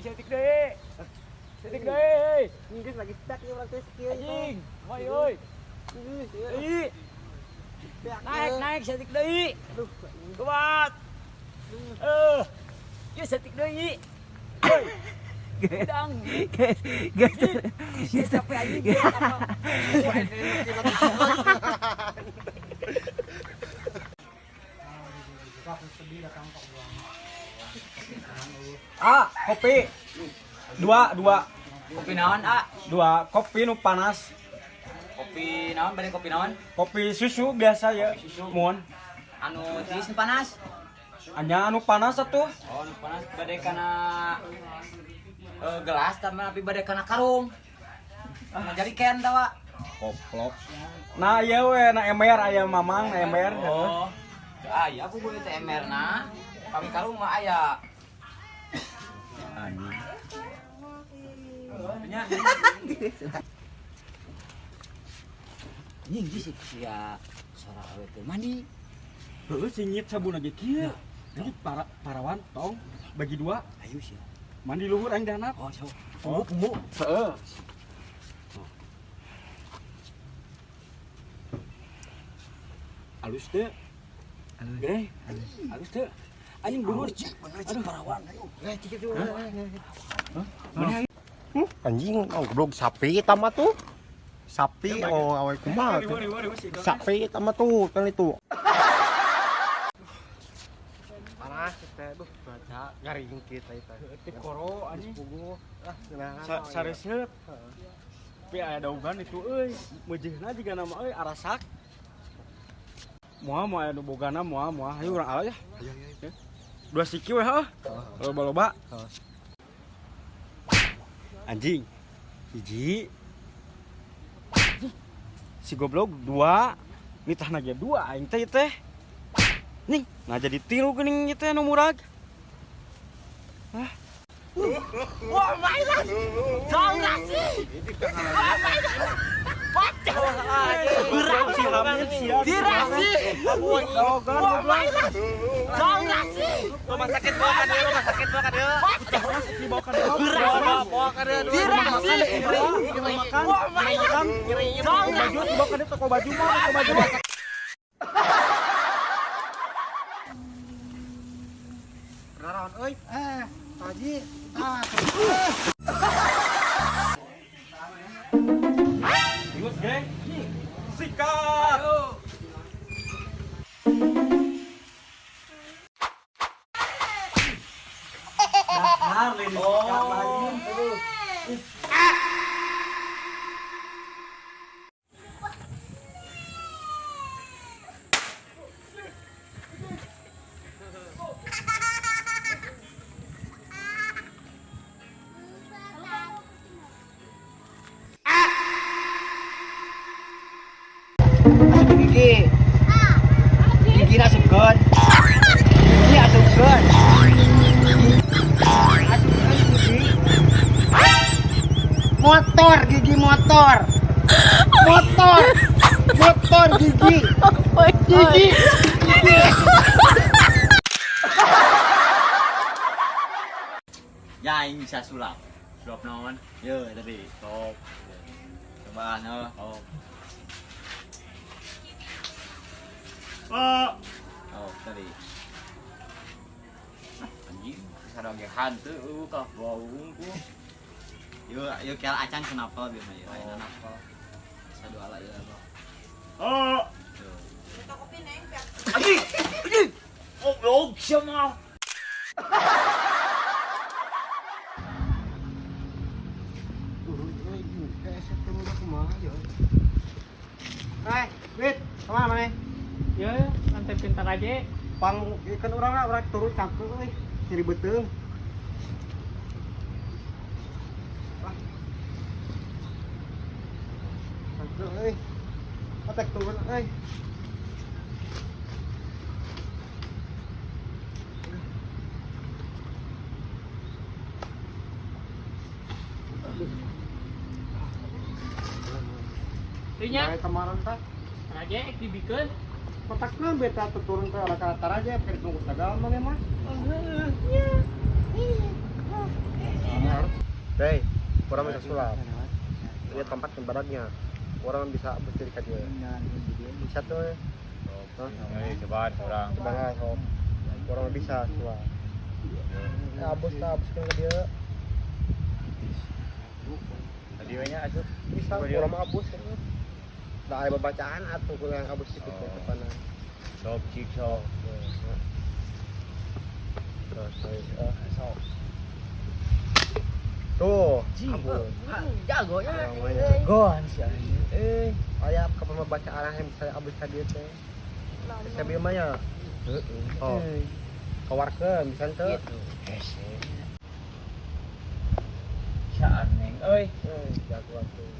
Saeutik deui. Saeutik deui. Geus lagi stuck ieu urang teh kieu. Anjing, moy euy. Geus ieu. Deui. Beak Naik, ieu. naik saeutik deui. Aduh, Kuat. Eh. Ieu saeutik deui. Euy. Gedang. Guys, guys. Geus capek anjing. Apa? Ah, kopi. Dua, dua. Kopi naon, ah? Dua kopi nu panas. Kopi naon, bade kopi naon? Kopi susu biasa ya. Kopi susu. Mun. Anu tiis nu panas. Anya anu panas atuh. Oh, nu panas bade kana gelas tapi bade kana karung. Ah, jadi ken tawa. Koplok. Nah, iya we, na ember aya mamang na ember. Oh. Aya aku beli teh emerna. Kami karung mah aya. Anjing. Nya. Anjing sih sia sora awe teh mandi. Heueuh singit sabun aja kieu. Jadi para parawan tong bagi dua Ayo sih. Mandi luhur aing danap. Oh, sok. Punggu, punggu. Heeh. Alus teu. Alus. Alus teu. Anjing bungur cik. Bener cik parawan ayo. Anjing, oh, goblok sapi eta mah tuh. Sapi oh awe kumaha tuh. Sapi eta mah tuh kan itu. Panas teh, duh baca garing kita itu. Ti koro anjing. Puguh. Ah, geunaan. Sareset. Tapi aya daugan itu euy. Meujeuhna jiga nama euy arasak. Moal moal aya nu bogana moal moal. Hayu urang ala ya. Ayo, ayo. Dua siki we heuh. Loba-loba. Anjing. Hiji. Si goblok dua. Nitahna ge dua aing teh teh. Nih, nah jadi tilu geuning ieu teh nu murag. Wah, mainan. Saurasi. Wah, mainan. Si Hamid sia. Dirasi. Wah, mainan. Saurasi. Rumah sakit bawa ka dieu, rumah sakit bawa ka dieu. Dibawa ka dieu. Bawa ka dieu. Dirasi. Makan. Wah, mainan. Toko baju dibawa ka dieu toko baju mah, toko baju. Naraon euy? Eh, Haji. Ah, Ingat, geng. Sikat. Dahar lain disikat lagi. Asup gigi. Gigi asupkeun. Gigi asupkeun. Asupkeun gigi. Motor gigi motor. Motor. Motor gigi. Gigi. Ya aing bisa sulap. Sulap naon? Ye tadi. Top. Cobaan heuh. Oh. Oh, tadi. Ah, anjing, sareng ge hantu eueuh ka bau ku. Yeuh, yeuh kel acan kenapa bieu mah yeuh, ayeuna napel. Sadu ala ieu mah. Oh. Anjing. Anjing. Goblok sia mah. Turun euy, hese turun kumaha ya. Eh, Wit, kemana mana? Ya, lantai pintar aja. Pang ikan urang lah, urang turun cangkeul euy, nyeri beuteung. Ah. Cangkeul euy. Otek turun euy. Rinya, Kayak kemarin teh aja dibikeun. kotakna beta tuh turun ke arah aja, keur tunggu tagal mana mah. Hei, urang bisa sulap. Ini tempat baraknya. Urang bisa berdiri ka dieu. Bisa tuh. Hah? Ayo cobaan urang. Coba lah, sok. Urang bisa sulap. Nah, abus lah, abus ka dieu. Tadi we nya asup. Bisa, urang mah abus. Da aya babacaan atuh ku yang abus itu teh depanan. Sok cik sok. Terus, sok. Tuh, abus. Jago ya. Jagoan si anjing. Eh, aya kapan bacaan yang bisa abus ka dieu teh. Bisa bieu mah nya. Oh. Kawarkeun bisa teu. Gitu. Saan neng euy. Eh, jago atuh.